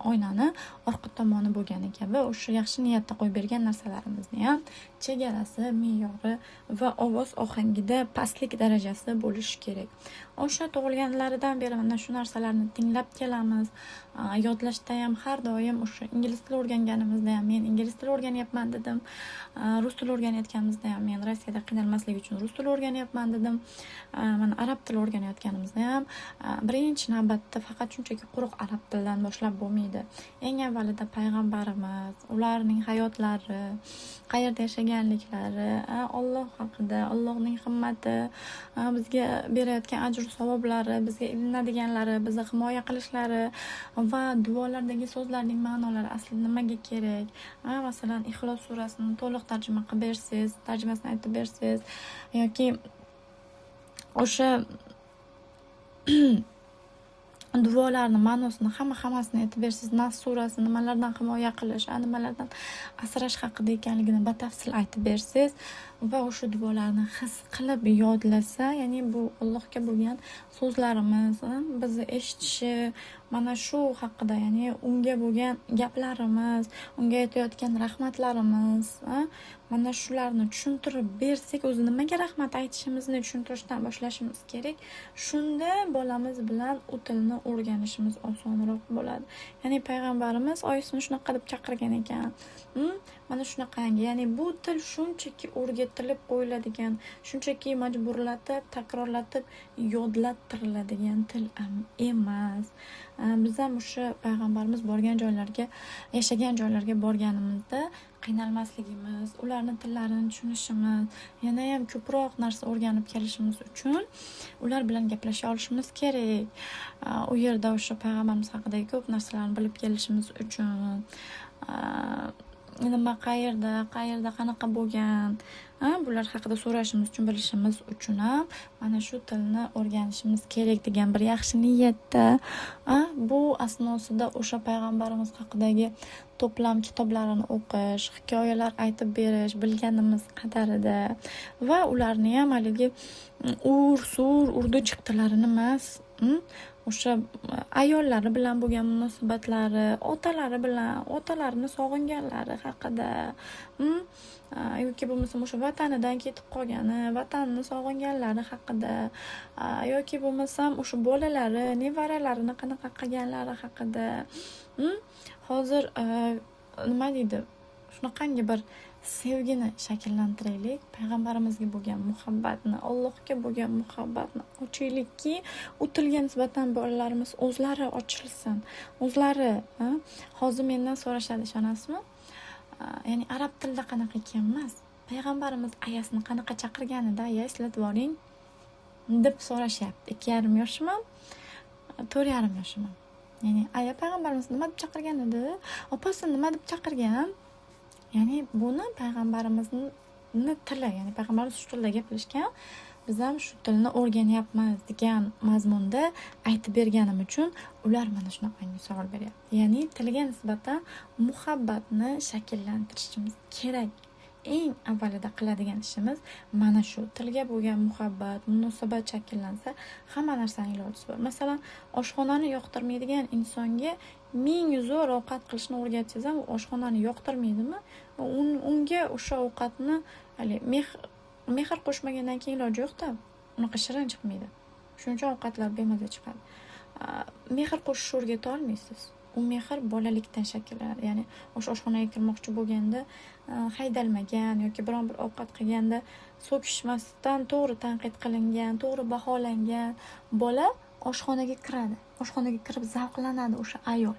Oynani orqa tomoni bo'lgani kabi, o'sha yaxshi niyatda qo'yib bergan narsalarimizni ham chegarasi, me'yori va ovoz ohangida pastlik darajasi bo'lishi kerak. O'sha tug'ilganlaridan beri mana shu narsalarni tinglab kelamiz. Yodlashda ham har doim o'sha ingliz tili o'rganganimizda ham men ingliz tili o'rganyapman dedim. Rus tili o'rganayotganimizda ham men Rossiyada qiynalmaslik uchun rus tili o'rganyapman dedim. Mana arab tili o'rganayotganimizda ham birinchi navbatda faqat shunchaki quruq arab tilidan boshlab bo'lmaydi. Eng avvalida payg'ambarimiz, ularning hayotlari, qayerda yashaganliklari, Alloh haqida, Allohning himmati, bizga berayotgan ajr savoblari, bizga ilinadiganlari, bizni himoya qilishlari va duolardagi so'zlarning ma'nolari asli nimaga kerak? Masalan, Ixlos surasini to'liq tarjima qilib bersangiz, tarjimasini aytib bersangiz yoki o'sha duolarni ma'nosini hamma-hammasini aytib bersangiz, Nas surasi nimalardan himoya qilish, nimalardan asrash haqida ekanligini batafsil aytib bersangiz va o'sha duolarni his qilib yodlasa, ya'ni bu Allohga bo'lgan so'zlarimiz, bizni eshitishi, mana shu haqida, ya'ni unga bo'lgan gaplarimiz, unga aytayotgan rahmatlarimiz, mana shularni tushuntirib bersak, o'zi nimaga rahmat aytishimizni tushuntirishdan boshlashimiz kerak. Shunda bolamiz bilan u tilni o'rganishimiz osonroq bo'ladi. Ya'ni payg'ambarimiz oyisini shunaqa deb chaqirgan ekan. Mana shunaqangi, ya'ni bu til shunchaki o'rgatilib qo'yiladigan, shunchaki majburlatib, takrorlatib yodlattiriladigan til emas. Biz ham o'sha payg'ambarimiz borgan joylarga, yashagan joylarga borganimizda qiynalmasligimiz, ularni tillarini tushunishimiz, yanayam ko'proq narsa o'rganib kelishimiz uchun ular bilan gaplasha olishimiz kerak. U yerda o'sha payg'ambarimiz haqidagi ko'p narsalarni bilib kelishimiz uchun, nima qayerda, qayerda qanaqa bo'lgan, bular haqida so'rashimiz uchun, bilishimiz uchun ham mana shu tilni o'rganishimiz kerak degan bir yaxshi niyatda, bu asnosida o'sha payg'ambarimiz haqidagi to'plam kitoblarini o'qish, hikoyalar aytib berish bilganimiz qadarida va ularni ham haligi ur-sur, urdi chiqdilarini emas, o'sha ayollari bilan bo'lgan munosabatlari, otalari bilan, otalarini sog'inganlari haqida, yoki bo'lmasam o'sha vatanidan ketib qolgani, vatanini sog'inganlari haqida, yoki bo'lmasam o'sha bolalari, nevaralarini qanaqa qilganlari haqida. Hozir nima deydi, shunaqangi bir sevgini shakllantiraylik, payg'ambarimizga bo'lgan muhabbatni, Allohga bo'lgan muhabbatni ochaylikki, u tilga nisbatan bolalarimiz o'zlari ochilsin, o'zlari. Hozir mendan so'rashadi, ishonasizmi? Ya'ni arab tilida qanaqa ekan emas, payg'ambarimiz ayasini qanaqa chaqirganida, aya eslatib yuboring deb so'rashyapti. 2,5 yoshim, 4,5 yoshim. Ya'ni aya payg'ambarimiz nima deb chaqirgan edi? Opasi nima deb chaqirgan? Ya'ni buni payg'ambarimizni tili, ya'ni payg'ambarimiz shu tilda gaplashgan, biz ham shu tilni o'rganyapmiz degan mazmunda aytib berganim uchun ular mana shunaqangi savol beryapti. Ya'ni tilga nisbatan muhabbatni shakllantirishimiz kerak. Eng avvalida qiladigan ishimiz mana shu tilga bo'lgan muhabbat, munosabat shakllansa, hamma narsaning ilojisi bor. Masalan, oshxonani yoqtirmaydigan insonga ming zo'r ovqat qilishni o'rgatsangiz ham, u oshxonani yoqtirmaydimi, unga o'sha ovqatni hali mehr qo'shmagandan keyin iloji yo'qda, unaqa shirin chiqmaydi. Shuning uchun ovqatlar bemaza chiqadi. Mehr qo'shishni o'rgata olmaysiz. U mehr bolalikdan shakllanadi. Ya'ni o'sha oshxonaga kirmoqchi bo'lganda haydalmagan yoki biron bir ovqat qilganda so'kishmasdan to'g'ri tanqid qilingan, to'g'ri baholangan bola oshxonaga kiradi. Oshxonaga kirib zavqlanadi o'sha ayol.